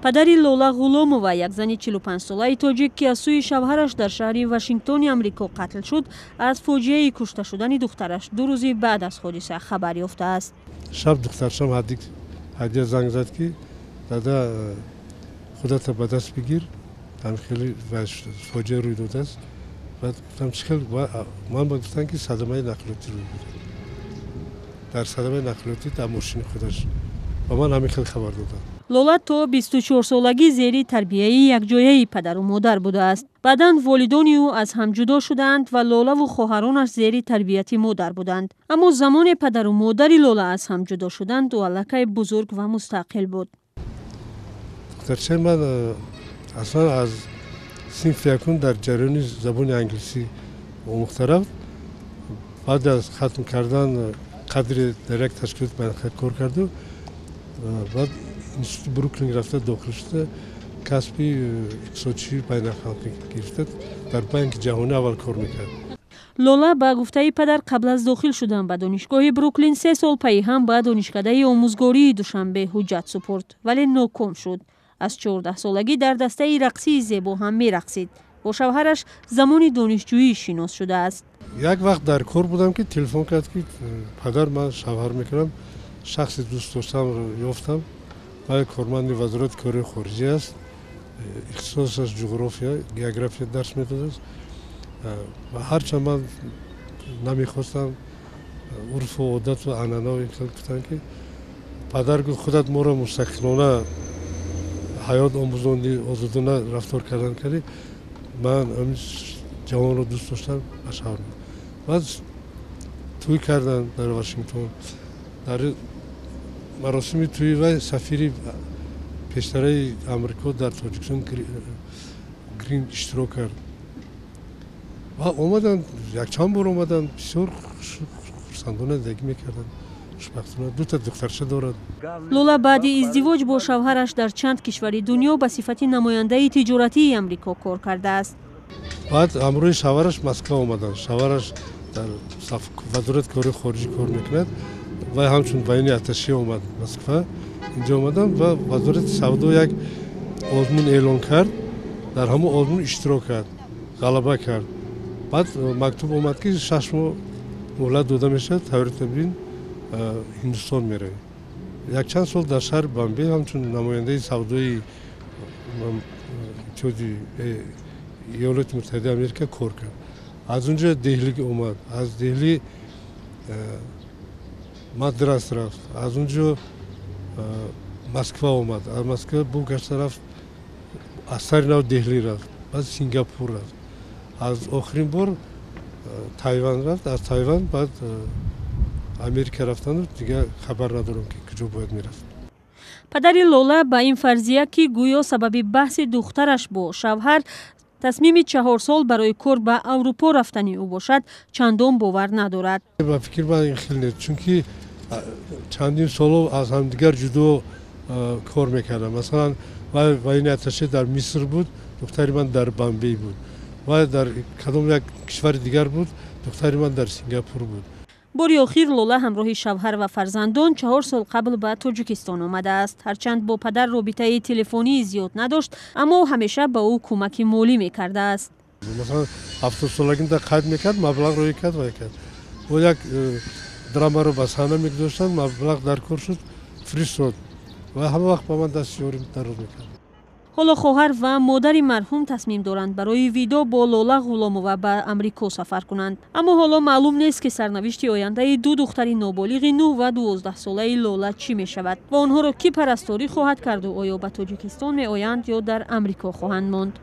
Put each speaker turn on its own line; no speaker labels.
Падари Лола Ғуломова, як зани 45-солаи тоҷик, ки аз сӯи шавҳараш дар шаҳри Вашингтони Амрико қатл шуд, аз фоҷиаи кушта шудани духтараш 2 рӯзи баъд аз ҳодиса хабар ёфтааст.
Шаб духтаршам Ҳадия занг зад, ки дада, худата ба даст бигир, хеле фоҷиа рӯй додааст. Баъд гуфтам, чӣ хел? Ман ба гуфтам, ки садамаи нақлиётӣ рӯй дод, дар садамаи нақлиётӣ дар мошини худаш. Ба ман ҳамин хел хабар доданд.
Лола то 24-солагӣ зери тарбияи якҷояи падару модар будааст. Баъдан волидони ӯ аз ҳам ҷудо шудаанд ва Лолаву хоҳаронаш зери тарбияти модар буданд. Аммо замоне падару модари Лола аз ҳам ҷудо шуданд, ӯ аллакай бузург ва мустақил буд.
Духтарчаи ман аслан аз синфи якум дар ҷараёни забони англисӣ омӯхта рафт. Баъд аз хатм кардан қадре дар як ташкилоти байналхалқӣ кор карду, баъд институти Бруклин рафта дохил шуда, касби иқтисодчии байналхалқӣ гирифта, дар Банки Ҷаҳонӣ аввал кор мекард.
Лола, ба гуфтаи падар, қабл аз дохил шудан ба донишгоҳи Бруклин 3 сол пайи ҳам ба донишкадаи омӯзгории Душанбе ҳуҷҷат супурд, вале ноком шуд. Аз 14-солагӣ дар дастаи рақсии зебо ҳам мерақсид. Бо шавҳараш замони донишҷӯӣ шинос шудааст.
Як вақт дар кор будам, ки телефон кард, ки падар, ман шавҳар мекунам, шахси дӯст доштамро ёфтам. Вай корманди Вазорати корҳои хориҷӣ аст, ихтисосаш ҷуғрофия, география дарс медодааст. Ва ҳарчанд ман намехостам, урфу одату анъанао гуфтанд, ки падар гуфт, худат моро мустақилона ҳаёт омӯзондӣ, озодона рафтор кардан кардӣ, ман ҳамин ҷавонро дӯст доштам, ба шавҳар. Баъд тӯй карданд дар Вашингтон. Дар маросими тӯи вай сафири пештараи Амрико дар Тоҷикистон Грин иштирок кард ва омаданд, якчанд бор омаданд, бисёр хурсандона зиндагӣ мекарданд, хушбахтона дута духтарча дорад.
Лола баъди издивоҷ бо шавҳараш дар чанд кишвари дунё ба сифати намояндаи тиҷоратии Амрико кор кардааст.
Баъд ҳамроҳи шавҳараш Москва омаданд. Шавҳараш дар Вазорати корҳои хориҷӣ кор мекунад. Вай ҳамчун военный атташе омад Москва. Инҷо омадам ва Вазорати савдо як озмун эълон кард, дар ҳамон озмун иштирок кард, ғалаба кард. Баъд мактуб омад, ки 6 моҳ муҳлат дода мешавад, тайёрита бин, Ҳиндустон меравӣ. Якчанд сол дар шаҳри Бомбей ҳамчун намояндаи савдои Иттиҳоди Иёлоти Муттаҳидаи Америка кор кард. Аз он ҷо Деҳлӣ омад, аз Деҳлӣ Мадрас рафт, аз он ҷо Москва омад, аз Москва бу гашта рафт, аз сари нав Деҳлӣ рафт, баъд Сингапур рафт, аз охирин бор Тайван рафт, аз Тайван баъд Америка рафтану дигар хабар надорам, ки куҷо бояд мерафт.
Падари Лола ба ин фарзия, ки гӯё сабаби баҳси духтараш бо шавҳар тасмими 4 сол барои кор ба Аврупо рафтани ӯ бошад, чандон бовар надорад.
Ба фикри ман, ин хел нест, чунки чандин соло аз ҳамдигар ҷудо кор мекардам. Масалан, вай военный атташе дар Миср буд, духтари ман дар Бомбей буд, вай дар кадом як кишвари дигар буд, духтари ман дар Сингапур буд.
Бори охир Лола ҳамроҳи шавҳар ва фарзандон 4 сол қабл ба Тоҷикистон омадааст. Ҳарчанд бо падар робитаи телефонии зиёд надошт, аммо ҳамеша ба ӯ кӯмаки молӣ мекардааст.
Масалан, 70-солагида қайд мекард, маблағ рӯй кард, вай кард. Бо як драмаро ба саҳна мегузоштанд, маблағ дар кор шуд, фиристод ва ҳама вақт ба ман дасти ёрӣ дароз мекард.
Ҳоло хоҳар ва модари марҳум тасмим доранд барои видоъ бо Лола Ғуломова ба Амрико сафар кунанд. Аммо ҳоло маълум нест, ки сарнавишти ояндаи ду духтари ноболиғи 9 ва 12-солаи Лола чӣ мешавад ва онҳоро кӣ парасторӣ хоҳад карду оё ба Тоҷикистон меоянд ё дар Амрико хоҳанд монд.